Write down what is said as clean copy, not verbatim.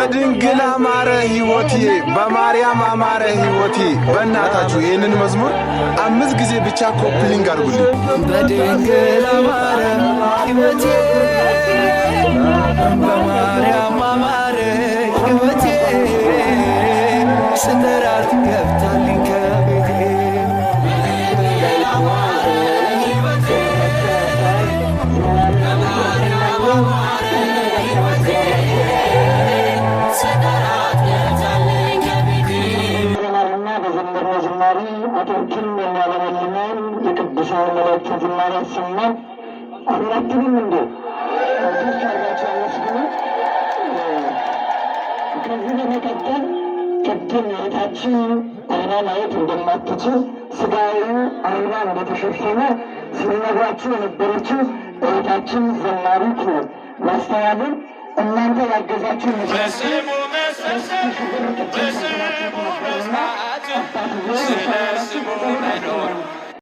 በድንግል አማረ ሕይወቴ፣ በማርያም አማረ ሕይወቴ። በእናታችሁ ይህንን መዝሙር አምስት ጊዜ ብቻ copy link አድርጉልኝ። በድንግል አማረ ሕይወቴ፣ በማርያም አማረ ሕይወቴ፣ ስጠራት ገብታልኝ ከቤቴ። ዘመርና በዘመርነው ዝማሬ አጥንትን የሚያለመልመን የቅዱሳን መላእክትን ዝማሬ ያሰማን። አሁናችንም እንደ ከፍ አድርጋችሁ አመስግኑ። ከዚህ በመቀጠል ቅድም እህታችን አይና ማየት እንደማትችል፣ ስጋዊ አይና እንደተሸፈነ ስንነግራችሁ የነበረችው እህታችን ዘማሪት ማስተዋልን እናንተ ያገዛችሁ በስሙ መሰብሰብ፣ በስሙ መስማት፣ ስለ